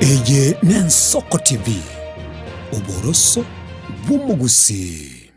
Eye n'Ensoko TV, oboroso bw'omogusii.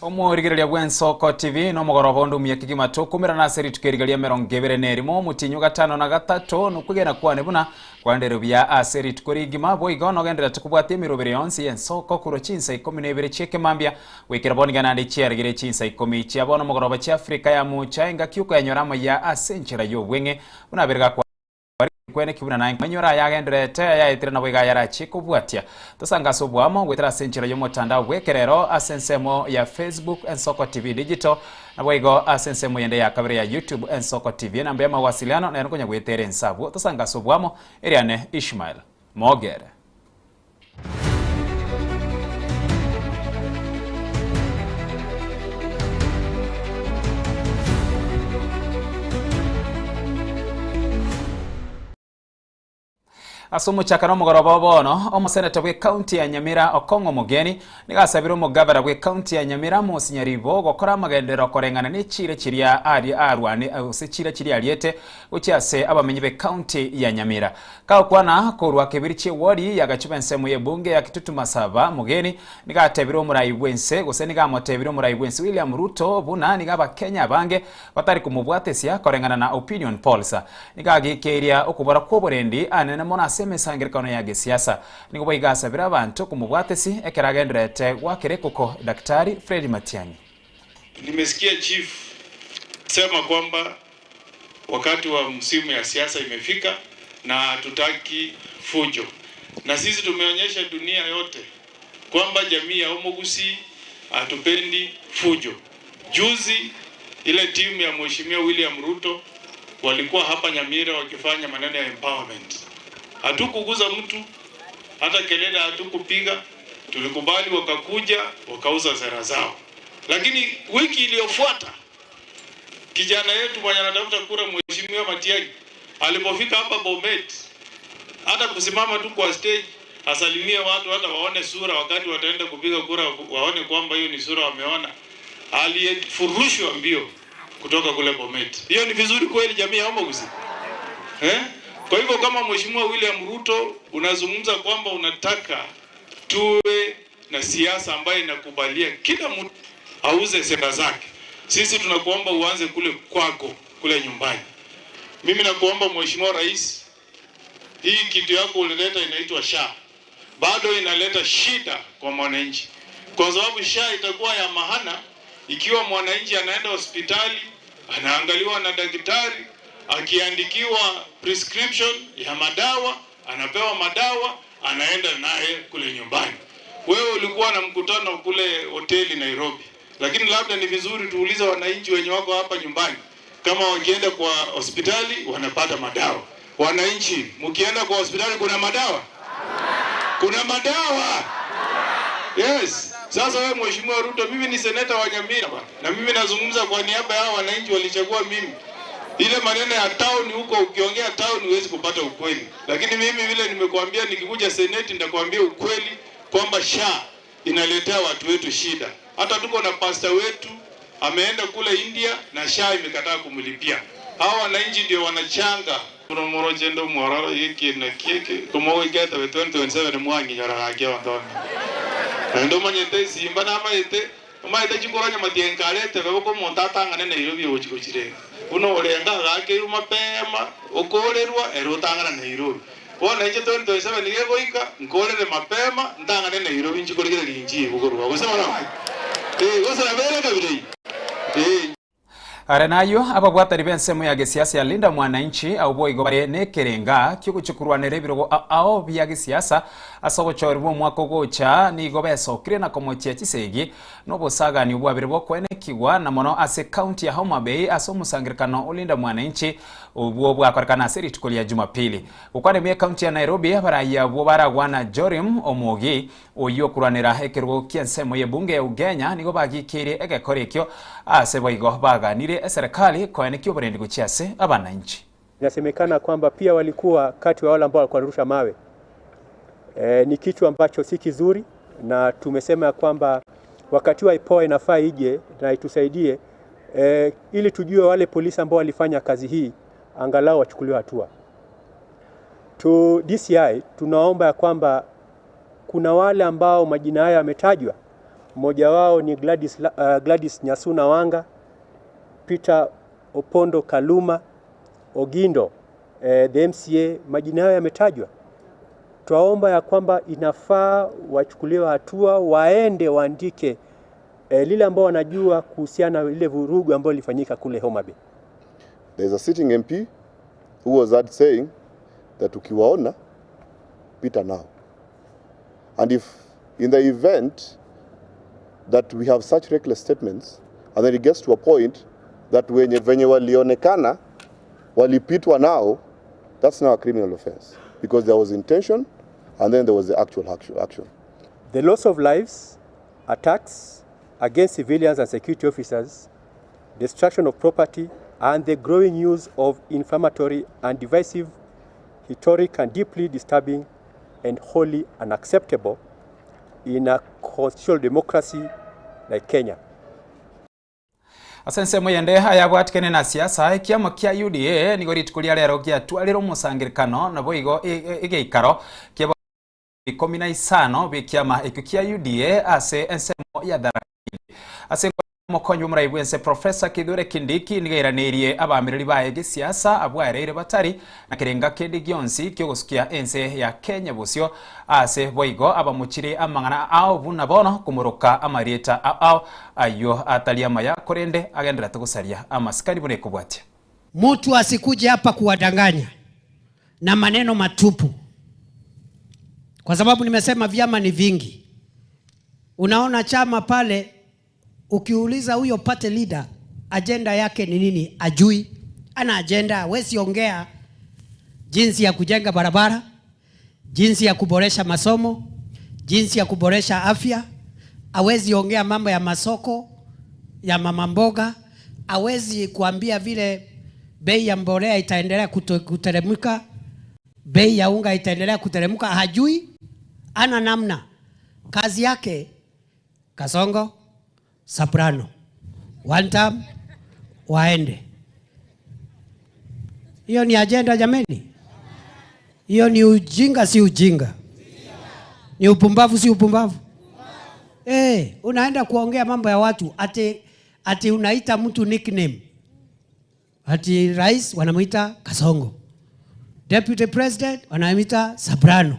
Omorigereria bw'Ensoko TV nomogoroba onde omuya kegima tokomerana ase rituko eriga ria emerongo ebere na erimo omotienyi o gatano na gatato nokwegena kwane buna kwarendire buya ase rituko rigima boigo nogendererete kobwatia emerobere yonsi y'ensoko korwa chinsa ikomi na ibere chi'ekemambia goikera bono iga naende chiarigire chinsa ikomi chia bono omogoroba chi'Afrika ya Mocha engaki okoyanyora amaya ase enchera y'obweng'e buna abere gakwa Kweneki buna naye nkoinyora ayagendererete, ayaetire nabo iga ayarachie kobwatia. Tosange ase oboamo goetera ase enchera y'omotandao bw'ekerero ase ensemo ya Facebook Ensoko TV Digital, naboigo ase ensemo yende ya kabere ya YouTube Ensoko TV. Enamba y'amawasiliano nero nkonya goetera ense abwo. Tosange ase oboamo, eriane Ishmael Mogere. Ase omochakano omogoroba o bono, omoseneta bw'ecounty ya Nyamira Okong'o Omogeni nigo asabire omogavana bw'ecounty ya Nyamira Amos Nyaribo gokora amagenderero koreng'ana ne chiira chiria aria arwane gose chiira chiria ariete gochia ase abamenyi b'ecounty ya Nyamira. Kagokwana korwa kebiri chi'ewodi yagachuba ensemo y'ebunge ya Kitutu Masaba Mogeni nigo atebire omorai bw'ense gose nigo amotebire omorai bw'ense William Ruto buna nigo abakenya abange batari komobwatesia koreng'ana na opinion polls. Nigo agikeiria okobora kw'oborendi anene mono ase emesangererekano ya gesiasa. Nigo boigo asabire abanto komobwatesi ekero agendererete goakera ekoko Daktari Fred Matiang'i. Nimesikia chief sema kwamba wakati wa msimu ya siasa imefika na hatutaki fujo, na sisi tumeonyesha dunia yote kwamba jamii ya Omogusi hatupendi fujo. Juzi ile timu ya Mheshimiwa William Ruto walikuwa hapa Nyamira wakifanya maneno ya empowerment. Hatukuguza mtu, hata kelele hatukupiga, tulikubali wakakuja wakauza sera zao. Lakini wiki iliyofuata kijana yetu mwenye anatafuta kura Mheshimiwa Matiang'i alipofika hapa Bomet, hata kusimama tu kwa stage asalimie watu, hata waone sura wakati wataenda kupiga kura, waone kwamba hiyo ni sura wameona, aliyefurushwa mbio kutoka kule Bomet. Hiyo ni vizuri kweli jamii ya Omogusi? Eh? Kwa hivyo kama Mheshimiwa William Ruto unazungumza kwamba unataka tuwe na siasa ambayo inakubalia kila mtu auze sera zake, sisi tunakuomba uanze kule kwako, kule nyumbani. Mimi nakuomba Mheshimiwa Rais, hii kitu yako ulileta inaitwa SHA, bado inaleta shida kwa mwananchi, kwa sababu SHA itakuwa ya maana ikiwa mwananchi anaenda hospitali anaangaliwa na daktari, akiandikiwa prescription ya madawa anapewa madawa, anaenda naye kule nyumbani. Wewe ulikuwa na mkutano kule hoteli Nairobi, lakini labda ni vizuri tuulize wananchi wenye wako hapa nyumbani kama wakienda kwa hospitali wanapata madawa. Wananchi, mkienda kwa hospitali kuna madawa? Kuna madawa? Yes. Sasa wewe Mheshimiwa Ruto, mimi ni seneta wa Nyamira bana, na mimi nazungumza kwa niaba ya wananchi walichagua mimi. Ile maneno ya town huko, ukiongea town huwezi kupata ukweli, lakini mimi vile nimekuambia, nikikuja seneti nitakwambia ukweli kwamba SHA inaletea watu wetu shida. Hata tuko na pasta wetu ameenda kule India na SHA imekataa kumlipia. Hawa wananchi ndio wanachanga muromoro chendo mwororo giki na kieke kumogigeta 2027 mwangi nyora gake ontome naende omanyete esimba namanyete omanyete chikoronya matienkarete bebo omonto atang'ane Nairobi ogochi gochirenga buna orenga agakeirwe mapema okorerwa ere otang'ana Nairobi bono inche 2027 niga egoika nkorere mapema ntang'ane Nairobi nchikorigereria inchibu korwa gose bono gose nabere kabira eye. Are nayio, ababwatani b'ensemo ya gesiasa ya Linda Mwananchi abwo boigo bare nekerenga kiogochia korwanera ebirogo ao bia gesiasa ase obochori bw'omwaka ogocha nigo besokire na komochia chisegi na obosagani obwabere bw'okoenekigwa na mono ase county ya Homa Bay ase omosangerekano o Linda Mwananchi obwo bwakorekana ase rituko ria Jumapili. Gokwana ime county ya Nairobi abarai abwo baragwana Jorim Omogi oyio okorwanera ekerogo ki'ensemo y'ebunge ya Ugenya nigo bagikeire egekora ekio ase boigo baganire eserekari koenekia oborendi gochia ase abananchi. Inasemekana kwamba pia walikuwa kati wa wale ambao walikuwa wanarusha mawe. Ni kitu ambacho si kizuri, na tumesema ya kwamba wakati wa IPOA inafaa ije na itusaidie ili tujue wale polisi ambao walifanya kazi hii angalau wachukuliwe hatua. Tu DCI tunaomba ya kwamba kuna wale ambao majina hayo yametajwa. Mmoja wao ni Gladys Nyasuna Wanga, Peter Opondo Kaluma, Ogindo, the MCA, majina hayo yametajwa. Twaomba ya kwamba inafaa wachukuliwe hatua, waende waandike lile ambao wanajua kuhusiana na ile vurugu ambayo ilifanyika kule Homa Bay. There is a sitting MP who was heard saying that ukiwaona pita nao. And if in the event that we have such reckless statements and then it gets to a point that wenye venye walionekana walipitwa nao, that's now a criminal offense because there was intention and then there was the actual action. The loss of lives, attacks against civilians and security officers, destruction of property, and the growing use of inflammatory and divisive rhetoric and deeply disturbing and wholly unacceptable in a constitutional democracy like Kenya. Ase ensemo yende ayabwatikene na siasa ekiama kia UDA nigo rituko ria rero giatwarire omosangerekano nabo igo egeikaro kia 15 bikiama ekio kia UDA ase ensemo ya Tharaka ase mokonyi omorai bwense Professor Kithure Kindiki nigairanirie abamireri baye gisiasa abwaereire batari na kirenga kindi gionsi kiogosukia ense ya Kenya bosio ase boigo abamuchire amang'ana ao buna bono kumuruka amarieta ao ayo atalia maya korende agendera tugusaria amasikani bune kubwatia. Mtu asikuje hapa kuwadanganya na maneno matupu, kwa sababu nimesema vyama ni vingi. Unaona chama pale, ukiuliza huyo party leader agenda yake ni nini, ajui. Ana agenda, hawezi ongea jinsi ya kujenga barabara, jinsi ya kuboresha masomo, jinsi ya kuboresha afya, hawezi ongea mambo ya masoko ya mama mboga, hawezi kuambia vile bei ya mbolea itaendelea kuteremka, bei ya unga itaendelea kuteremka, hajui, ana namna. Kazi yake Kasongo, Soprano, one term, waende. Hiyo ni agenda jameni? Hiyo ni ujinga, si ujinga? Ni upumbavu, si upumbavu? Unaenda kuongea mambo ya watu ati unaita mtu nickname. Ati rais wanamuita Kasongo, deputy president wanamuita Soprano.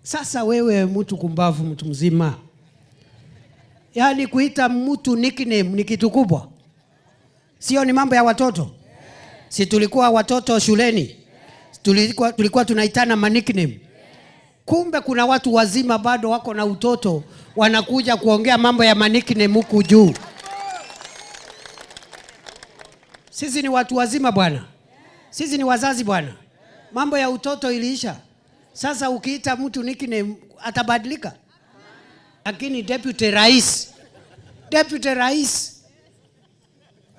Sasa wewe mtu kumbavu, mtu mzima, yaani kuita mtu nickname ni kitu kubwa? Sio ni mambo ya watoto? Si tulikuwa watoto shuleni, tulikuwa tunaitana ma nickname. Kumbe kuna watu wazima bado wako na utoto, wanakuja kuongea mambo ya ma nickname huku juu. Sisi ni watu wazima bwana, sisi ni wazazi bwana, mambo ya utoto iliisha. Sasa ukiita mtu nickname atabadilika? Lakini deputy rais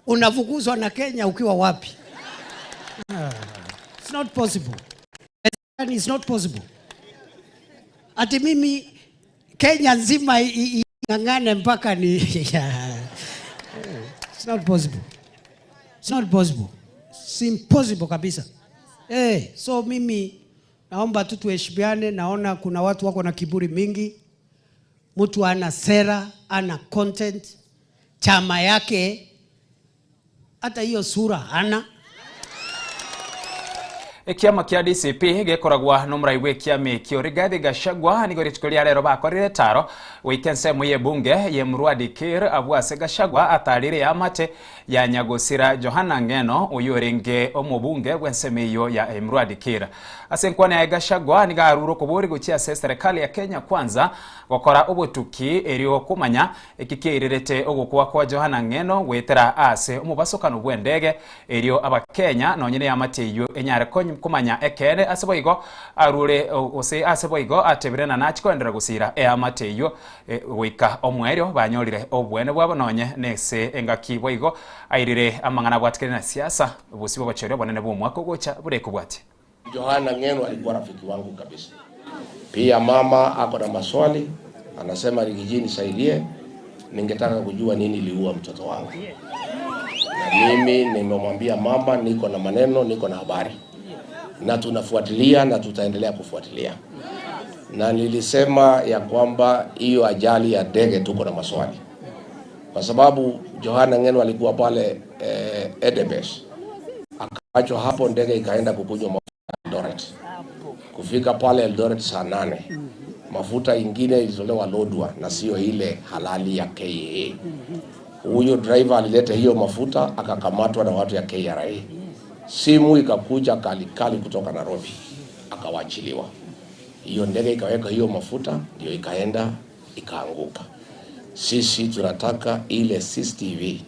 unafukuzwa na Kenya ukiwa wapi? It's not possible. It's not possible. Ati mimi Kenya nzima ing'ang'ane mpaka ni It's not possible. It's not possible. It's impossible kabisa. So mimi naomba tu tuheshimiane. Naona kuna watu wako na kiburi mingi. Mtu ana sera, ana content, chama yake hata hiyo sura hana. Ekiama kia DCP gekoragwa n'omurai w'ekiama ekio Rigathi Gachagua nigo rituko ria rero bakorire taro goika ensemo ye bunge ye Emurua Dikirr abwase Gachagua atarire yamate ya Nyagosira Johana Ng'eno oyo orenge omobunge bw'ensemo eyo ya Emurua Dikirr. Ase enkwana ya Gachagua niga arure okobori gochia ase serikali ya Kenya Kwanza gokora obotuki erio komanya eki kiairerete ogokwa kwa Johana Ng'eno gwetera ase omobasokano bw'endege erio abakenya nonye ne yamate eyo enyare Komanya ekene ase boigo arure ose ase boigo atebire na nachikoendera gusira eamate eyo goika omwerio banyorire obwene bwabo nonye nese engaki boigo airire amang'ana bwatikire na siasa busibo bocherio bonene bw'omwaka ogocha burekobwati. Johana Ng'eno alikuwa rafiki wangu kabisa. Pia mama ako na maswali, anasema Riggy G, nisaidie, ningetaka kujua nini iliua mtoto wangu. Na mimi nimemwambia mama niko na maneno, niko na habari. Na tunafuatilia na tutaendelea kufuatilia. Na nilisema ya kwamba hiyo ajali ya ndege tuko na maswali. Kwa sababu Johana Ng'eno alikuwa pale Endebess. Akaachwa hapo, ndege ikaenda kukunywa mafuta Eldoret. Kufika pale Eldoret saa 8. Mafuta ingine ilitolewa Lodwar na sio ile halali ya KAA. Huyo driver alileta hiyo mafuta akakamatwa na watu ya KRA. Simu ikakuja kali kali kutoka Nairobi, akawachiliwa. Hiyo ndege ikaweka hiyo mafuta ndio ikaenda ikaanguka. Sisi tunataka ile CCTV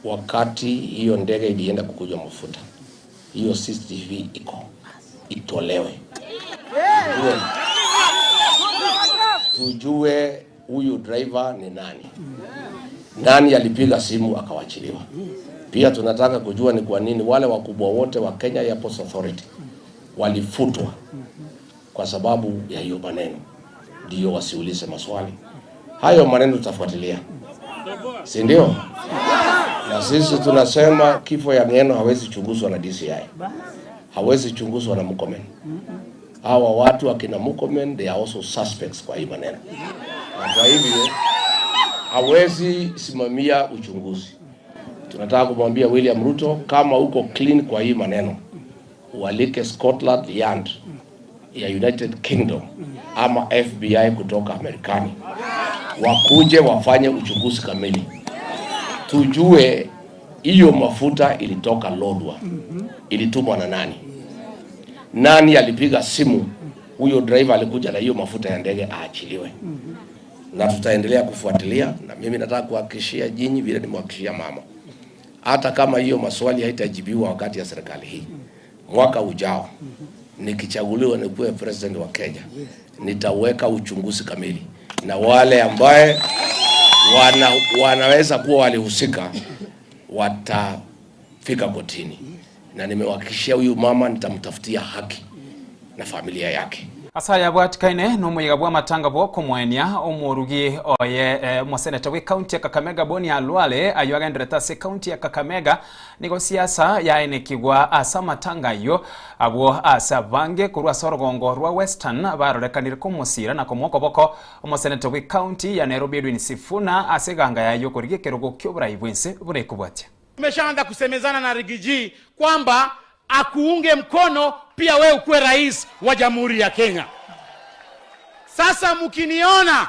wakati hiyo ndege ilienda kukunywa mafuta, hiyo CCTV iko itolewe. Tujue huyu driver ni nani. Nani alipiga simu akawachiliwa. Pia tunataka kujua ni kwa nini wale wakubwa wote wa Kenya Airports Authority walifutwa kwa sababu ya hiyo maneno. Ndio wasiulize maswali. Hayo maneno tutafuatilia. Si ndio? Na sisi tunasema kifo ya Ng'eno hawezi chunguzwa na DCI. Hawezi chunguzwa na Murkomen. Hawa watu akina Murkomen, they are also suspects kwa hii maneno. Na kwa hivyo hawezi simamia uchunguzi. Tunataka kumwambia William Ruto, kama uko clean kwa hii maneno, ualike Scotland Yard ya United Kingdom ama FBI kutoka Amerikani wakuje wafanye uchunguzi kamili, tujue hiyo mafuta ilitoka Lodwar, ilitumwa na nani, nani alipiga simu huyo driver alikuja na hiyo mafuta ya ndege aachiliwe. Na tutaendelea kufuatilia, na mimi nataka kuhakikishia nyinyi vile nimehakikishia mama, hata kama hiyo maswali haitajibiwa wakati ya serikali hii, mwaka ujao nikichaguliwa nikuwe president wa Kenya, nitaweka uchunguzi kamili, na wale ambaye wanaweza kuwa walihusika watafika kotini. Na nimewahakikishia huyu mama nitamtafutia haki na familia yake. Asaya bwatikaine n'omuyiga bw'amatanga bw'okumwenia omurugi oye omoseneta bwe county ya Kakamega Boni Khalwale ayo agenderete ase county ya Kakamega nigo siasa yaenekigwa ase amatanga ayo abwo ase abange korwa ase orogongo rwa Western barorekanire komosira na komwokoboko omoseneta bwe county ya Nairobi Edwin Sifuna ase eganga yayo korigia ekerogo kia oborai bwense burekobwatia. Tumeshaanza kusemezana na Riggy G kwamba akuunge mkono pia wewe ukuwe rais wa Jamhuri ya Kenya. Sasa mkiniona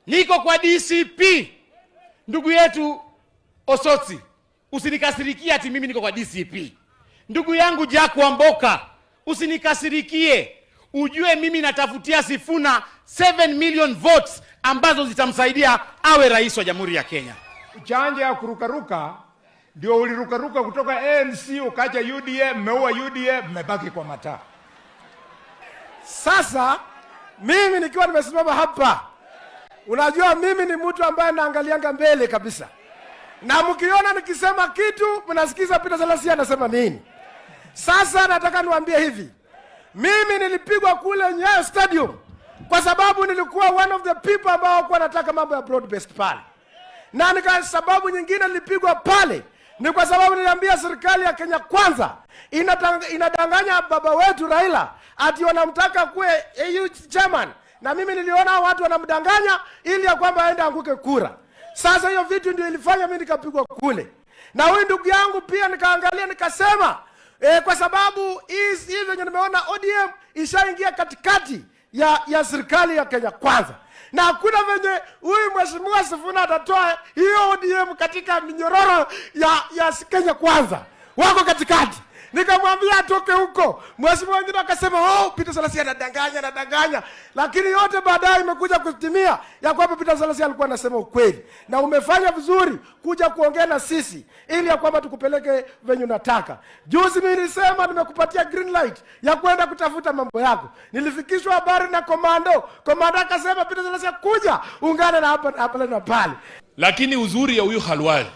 niko kwa DCP, ndugu yetu Osotsi, usinikasirikie ati mimi niko kwa DCP. Ndugu yangu Jack Wamboka, usinikasirikie. Ujue mimi natafutia Sifuna 7 million votes ambazo zitamsaidia awe rais wa Jamhuri ya Kenya. Chanja ya kurukaruka ndio ulirukaruka kutoka ANC ukaja UDA, mmeua UDA, mmebaki kwa mataa. Sasa mimi nikiwa nimesimama hapa, unajua mimi ni mtu ambaye naangalianga mbele kabisa, na mkiona nikisema kitu mnasikiza Peter Salasya anasema nini. Sasa nataka niwaambie hivi, mimi nilipigwa kule Nyayo Stadium kwa sababu nilikuwa one of the people ambao hawakuwa nataka mambo ya broad based pale, na nika sababu nyingine nilipigwa pale ni kwa sababu niliambia serikali ya Kenya Kwanza inadanganya baba wetu Raila ati wanamtaka kuwe AU chairman, na mimi niliona watu wanamdanganya ili ya kwamba aende anguke kura. Sasa hiyo vitu ndio ilifanya mimi nikapigwa kule. Na huyu ndugu yangu pia nikaangalia nikasema, kwa sababu hii venye nimeona ODM ishaingia katikati ya serikali ya Kenya Kwanza, na hakuna venye huyu mheshimiwa Sifuna atatoa hiyo ODM katika minyororo ya Kenya Kwanza, wako katikati. Nikamwambia atoke huko. Mheshimiwa wengine akasema, oh, Peter Salasya anadanganya, anadanganya. Lakini yote baadaye imekuja kutimia ya kwamba Peter Salasya alikuwa anasema ukweli, na umefanya vizuri kuja kuongea na sisi ili ya kwamba tukupeleke venye unataka. Juzi mimi nilisema nimekupatia green light ya kwenda kutafuta mambo yako. Nilifikishwa habari na komando, komando akasema Peter Salasya kuja ungane na hapa hapa na pale. Lakini uzuri ya huyu Khalwale,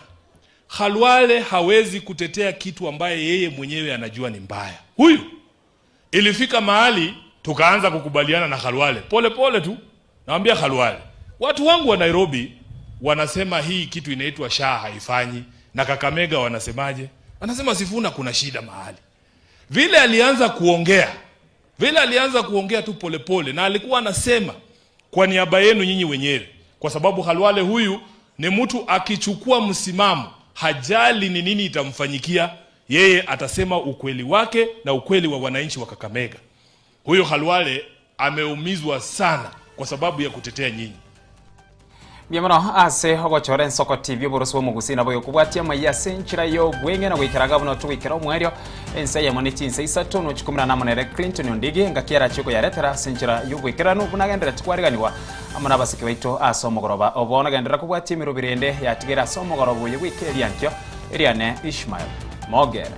Khalwale hawezi kutetea kitu ambaye yeye mwenyewe anajua ni mbaya. Huyu ilifika mahali tukaanza kukubaliana na Khalwale pole pole tu. Naambia Khalwale, watu wangu wa Nairobi wanasema hii kitu inaitwa SHA haifanyi, na Kakamega wanasemaje? Wanasema Sifuna kuna shida mahali. Vile alianza kuongea, vile alianza kuongea tu polepole pole, na alikuwa anasema kwa niaba yenu nyinyi wenyewe, kwa sababu Khalwale huyu ni mtu akichukua msimamo hajali ni nini itamfanyikia, yeye atasema ukweli wake na ukweli wa wananchi wa Kakamega. Huyo Khalwale ameumizwa sana kwa sababu ya kutetea nyinyi. Mbuya ase ogochora Ensoko TV oborosi bwa nabo yokobwatia amaiya ase enchera ya obweng'e na goikera buna togoikera omwerio ense eyemo ne chinse isato no chikumi na namo nere Clinton Ondigi ngaki arache koyaretera ase enchera ya oboikeranu buna agenderete kwariganiwa amo na abasiki baito ase omogoroba obo nagenderera kobwatia emeroberi ende yatigera ase omogoroba oyo goika eriankio eriane Ishmael Mogere.